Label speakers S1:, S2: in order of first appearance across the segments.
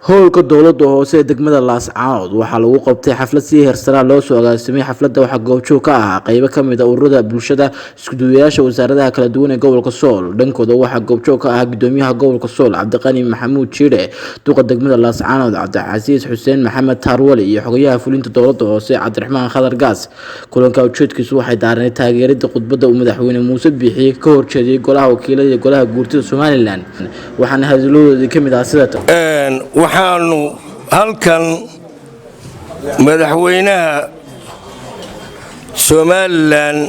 S1: Howlka dowlada hoose ee degmada Laascaanood waxaa lagu qabtay xaflad si heersaraa loo soo agaasimay. Xafladda waxaa goobjoog ka ahaa qeybo kamid ah ururada bulshada, isku-duwayaasha wasaaradaha kala duwan ee gobolka Sool. Dhankooda waxaa goobjoog ka ahaa gudoomiyaha gobolka Sool, Cabdiqani Maxamuud Jiire, duqa degmada Laascaanood, Cabdicasiis Xuseen Maxamed Taarwali, iyo xogayaha fulinta dowlada hoose, Cabdiraxmaan Khadar Gaas. Kulanka ujeedkiisu waxay daaranay taageerida khudbadda uu Madaxweyne Muuse Biixi ka horjeediyay golaha wakiilada iyo golaha guurtida Somaliland, waxaana hadiladoodii kamid ahaa sida:
S2: Waxaanu halkan madaxweynaha Somaliland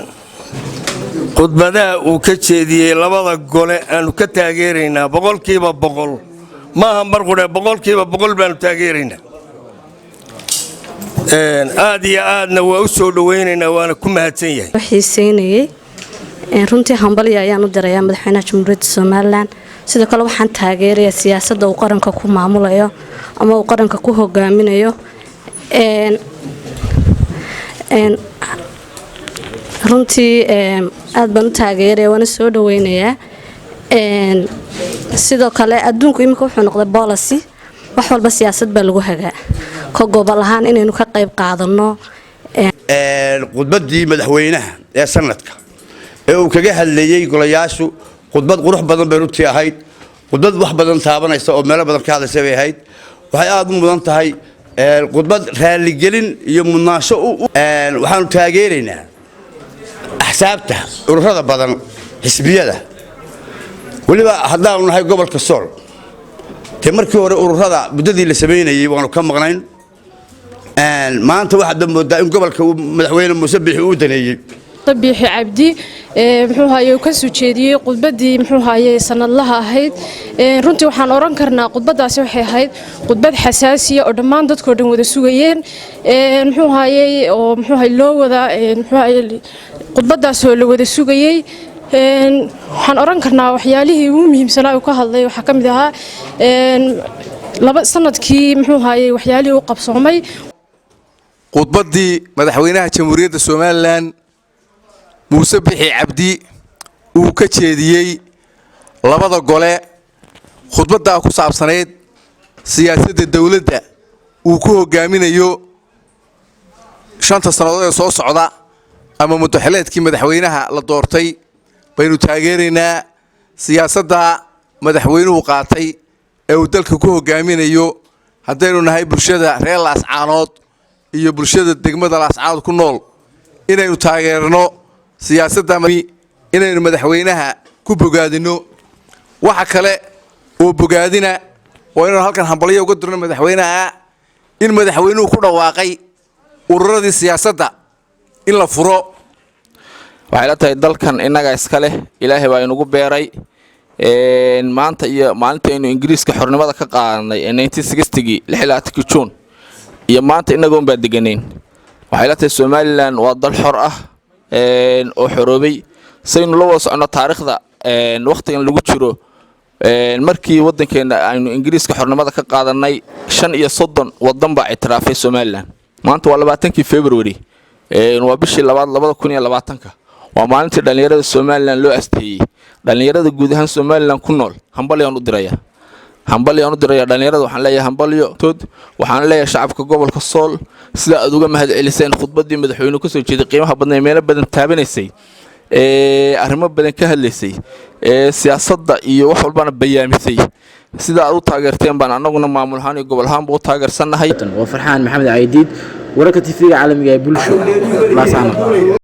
S2: khudbadaha uu ka jeediyey labada gole aanu ka taageeraynaa 100%. Maaha mar qudhe, 100% baanu taageeraynaa. Aad iyo aadna waa u soo dhowaynaynaa, waana ku mahadsan yahay.
S3: Xiiseynayay runtii. Hambalya ayaan u dirayaa madaxweynaha Jamhuuriyadda Somaliland. Sidoo kale waxaan taageerayaa siyaasadda uu qaranka ku maamulayo ama uu qaranka ku hogaaminayo. Runtii aad baan u taageeraya, waana soo dhaweynayaa. Sidoo kale adduunku iminka wuxuu noqday policy, wax walba siyaasad baa lagu hagaa. Ka gobol ahaan inaynu ka qayb qaadano.
S4: Khudbaddii madaxweynaha ee sanadka ee uu kaga hadlayey golayaashu khudbad qurux badan bay runtii ahayd. Khudbad wax badan taabanaysa oo meelo badan ka hadlaysa bay ahayd. Waxay aada u mudan tahay khudbad raaligelin iyo mudnaansho. Waxaanu taageeraynaa axsaabta, ururada badan, xisbiyada. Weliba haddaanu nahay gobolka Sool, dee markii hore ururada muddadii la samaynayey waanu ka maqnayn. Maanta waxaad moodaa in gobolka madaxweyne Muuse Biixi uu daneeyey.
S5: Biixi Cabdi muxuu haye uu ka soo jeediyey khudbaddii muxuu haye sanadlaha ahayd. Runtii waxaan oran karnaa khudbaddaasi waxay ahayd khudbad xasaasiya oo dhammaan dadkoo dhan wada sugayeen, muxuu hayey oo muxuu haye loo wada muxuu haye khudbaddaas oo la wada sugayey. Waxaan oran karnaa waxyaalihii ugu muhiimsanaa uu ka hadlay waxaa ka mid ahaa laba sanadkii muxuu hayey waxyaalihii u qabsoomay.
S6: Khudbaddii madaxweynaha Jamhuuriyadda Somaliland Muuse Bixi Cabdi uu ka jeediyey labada gole, khudbaddaa ku saabsanayd siyaasadda dowladda uu ku hoggaaminayo 5ta sannadood ee soo socda ama muddaxileedkii madaxweynaha la doortay, baynu taageeraynaa. Siyaasadda madaxweynuhu qaatay ee uu dalka ku hoggaaminayo, haddaynu nahay bulshada reer Laascaanood iyo bulshada degmada Laascaanood ku nool, inaynu taageerno siyaasadda, inaynu madaxweynaha ku bogaadino. Waxa kale oo bogaadina oo inaynu halkan hambalyo uga dirno madaxweynaha in madaxweynuhu ku dhawaaqay ururadii siyaasadda in la furo.
S7: Waxay la tahay dalkan innaga iska leh, Ilaahay baa inugu beeray. Maanta iyo maalintaynu Ingiriiska xornimada ka qaadanay ee 1960gii, 26kii Juun, iyo maanta innagoon baa deganayn. Waxay la tahay Somaliland waa dal xor ah oo xoroobay. Saynu la wada soconno taariikhda wakhtigan lagu jiro, markii waddankeenna aynu Ingiriiska xornimada ka qaadanay, 35 waddan baa ictiraafay Somaliland. Maanta waa 20kii February, waa bishii labaad 2020-ka, waa maalintii dhallinyarada Somaliland loo asteeyey. Dhallinyarada guud ahaan Somaliland ku nool hambalyaan u diraya, hambalyaan u diraya dhallinyarada. Waxaan leeyahay hambalyo tood. Waxaan leeyahay shacabka gobolka Sool, sida aad uga mahad celiseen khudbaddii madaxweynuhu kasoo jeeday, qiimaha badnaa, meelo badan taabanaysay, ee arrimo badan ka hadlaysay, ee siyaasadda iyo wax walbana bayaamisay, sida aad u taageerteen baan annaguna maamul ahaan iyo gobol ahaanba u taageersannahay.
S1: Waa Farxaan Maxamed Caydiid, wararka TV-ga caalamiga ee Bulsho, Laascaanood.